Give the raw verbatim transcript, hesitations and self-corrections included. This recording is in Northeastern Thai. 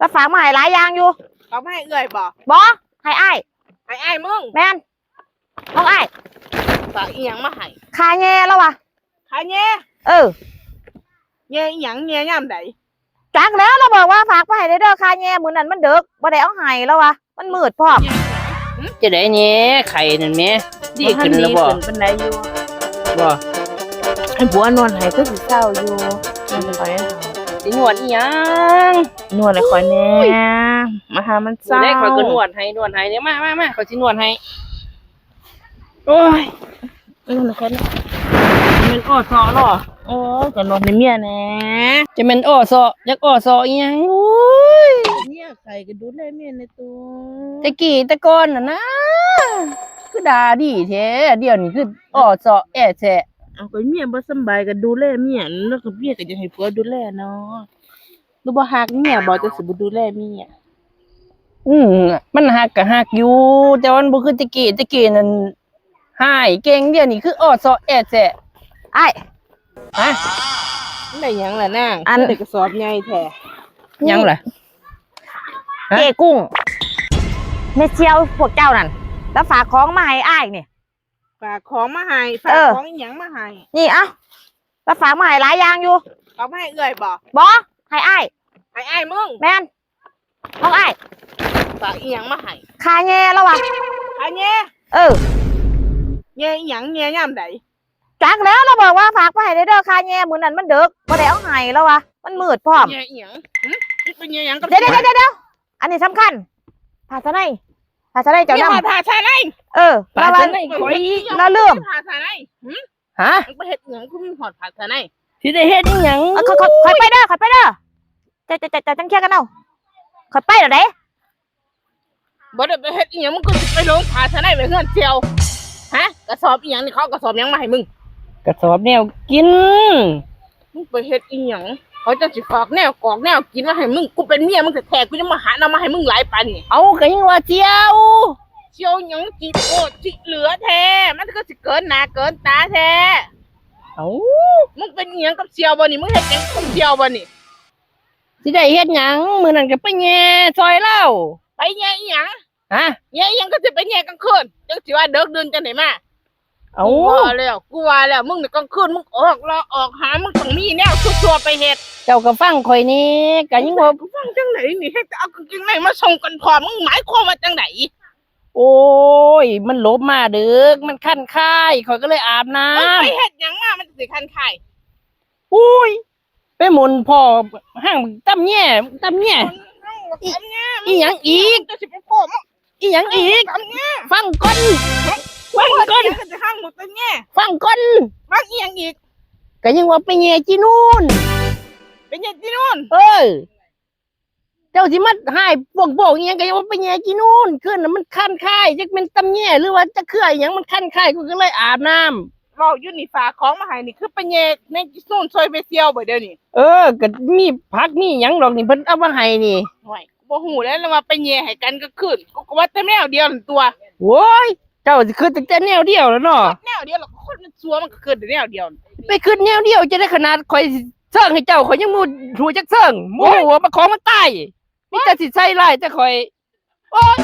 แล้วฝากมาให้หลายอย่างอยู่ เอามาให้เอื้อยบ่ บ่ ให้อ้าย ให้อ้ายมึง แม่น ของอ้าย ฝากอีหยังมาให้ ค่าแหย่แล้ววะ ค่าแหย่ เออ แหย่อีหยัง แหย่ยามใด จักแล้ว เราบอกว่าฝากมาให้เด้อ ค่าแหย่มื้อนั้นมันดึก บ่ได้เอาให้แล้ววะ มันมืดพร้อม จะได้เนี่ย ไข่นั่นแหม ดีขึ้นแล้วบ่ มันดีขึ้นปานใดอยู่ บ่ ให้ผัวนวดให้คือสิเซาอยู่ นวดให้ข่อย สินวดอีหยัง นวดให้ข่อยแหน่ มาหามันเซา ได้ ข่อยก็นวดให้ นวดให้เนี่ย มามามา ข่อยสินวดให้ โอ้ย นวดให้ข่อยแหน่ มันอ้อเซาะเนาะ โอ้ย ก็นวดให้เมียแหน่ จะแม่นอ้อเซาะ อยากอ้อเซาะอีหยัง โอ้ย เมียไข้ก็ดูแลเมียแหน่ตัว แต่กี้แต่ก่อนน่ะนะ คือด่าดีแท้ เดี๋ยวนี้คืออ้อเซาะแอ้แซะ เอา ก็เมียบ่สำบายก็ดูแลเมีย แล้วก็เมียก็อยากให้ผัวดูแลเนาะ หรือบ่ฮักเมียบ่ จั่งสิบ่ดูแลเมีย อืม มันฮักก็ฮักอยู่ แต่ว่ามันบ่คือแต่กี้ แต่กี้นั่น ฮ้ายเก่ง เดี๋ยวนี้คืออ้อเซาะแอ้แซะ อ้าย ฮะ มันได้หยังล่ะนาง อัน คือได้กระสอบใหญ่แท้ หยังล่ะ ฮะ เจ๊กุ้ง แม่เสี่ยวพวกเจ้านั่น แล้วฝากของมาให้อ้ายนี่ ฝากของมาให้ เออ ฝากของอีหยังมาให้ นี่ เอ้า แล้วฝากมาให้หลายอย่างอยู่ เอามาให้เอื้อยบ่ บ่ ให้อ้าย ให้อ้ายมึง แม่น ของอ้าย ฝากอีหยังมาให้ ค่าแหย่แล้ววะ ค่าแหย่ เออ แหย่อีหยัง แหย่ยามใด จักแล้ว เราบอกว่าฝากมาให้เด้อ ค่าแหย่มื้อนั้นมันดึก บ่ได้เอาให้แล้ววะ มันมืดพร้อม แหย่อีหยัง หึ มันเป็นแหย่หยังกับ เดี๋ยวๆๆๆ อันนี้สำคัญ ผ้าสะไน ผ้าสะไนเจ้า มี นำ ผ้าสะไน เออ ผ้าสะไน เราว่า ข่อย เราลืม ผ้าสะไน หึ ฮะ มึงไปเฮ็ดอีหยัง คือมีฮอดผ้าสะไน สิได้เฮ็ดอีหยัง เออ ข่อย ข่อย ข่อยไปเด้อ ข่อยไปเด้อ เจ้า เจ้า เจ้า เจ้าจั่งเคลียร์กันเอา ข่อยไปแล้วเด้ บ่ได้ไปเฮ็ดอีหยัง มึงก็สิไปลงผ้าสะไนไว้เฮือนเสี่ยว ฮะ กระสอบอีหยังนี่ เขาเอากระสอบหยังมาให้มึง กระสอบแนวกิน มึงไปเฮ็ดอีหยัง เขาเจ้าสิฝากแนวกอกแนวกินมาให้มึง กูเป็นเมียมึงแท้ๆ กูยังมาหาเอามาให้มึงหลายปานนี่ เอา ก็ยังว่าเสี่ยว เสี่ยวหยัง จิโกดจิเหลือแท้ มันก็สิเกินหน้าเกินตาแท้ เอ้า มึงเป็นอีหยังกับเสี่ยวบ่นี่ มึงเฮ็ดหยังกับเสี่ยวบ่นี่ สิได้เฮ็ดหยัง มื้อนั้นก็ไปแหย่ซอยลาว ไปแหย่อีหยัง ฮะ แหย่อีหยัง ก็สิไปแหย่กลางคืน จั่งสิว่าเดิกดื่นจั่งใด๋มา เอ้า กูว่าแล้ว กูว่าแล้ว มึงนี่กลางคืนมึงออกเลาะออกหา มึงต้องมีแนวซั่วๆไปเฮ็ด เจ้าก็ฟังข่อยแหน่ ก็ยังว่า กูฟังจั่งใด๋นี่ เฮ็ดแต่เอากางเกงในมาส่งกันพร้อม มึงหมายความว่าจั่งใด๋ โอ้ย มันหลบมาเด้อ มันคันคาย ข่อยก็เลยอาบน้ำ มึงไปเฮ็ดหยังมา มันสิคันคาย อุ้ย ไปหมุนพ้อห้างตำแหย่ ตำแหย่ อีหยังอีก จะสิไปพ้อมา อีหยังอีก ตำแหย่ ฟังก่อน ฟังก่อน จะห้างหมดตำแหย่ ฟังก่อน ฟังอีหยังอีก ก็ยังว่าไปแหย่จีนูน ไปแหย่จีนูน เออ เจ้าสิมาฮ้ายโป้งๆอีหยัง ก็ยังว่าไปแหย่จีนูน คืนนั้นมันคันคาย จักแม่นตำแหย่หรือว่าจักเครืออีหยัง มันคันคาย กูก็เลยอาบน้ำ เว้าอยู่นี่ ฝากของมาให้นี่ คือไปแหย่แมงจีนูนซอยแม่เสี่ยวบ่เดี๋ยวนี้ เออ ก็มีผักมีหยังดอกนี่ เพิ่นเอามาให้นี่ โอ้ย บ่ฮู้แล้วว่าไปแหย่ให้กันกลางคืน กูก็ว่าแต่แนวเดียวนั่นตั่ว โอ้ย เจ้าสิคิดแต่แนวเดียวแล้วเนาะ แนวเดียวแล้ว คนมันซั่วมันก็คิดแต่แนวเดียว ไปคิดแนวเดียวจะได้ขนาดข่อยเซิงให้เจ้า ข่อยยังบ่ฮู้จักเซิง บ่ฮู้ว่ามันของมันตาย มีแต่สิใส่ร้ายแต่ข่อย โอ๊ย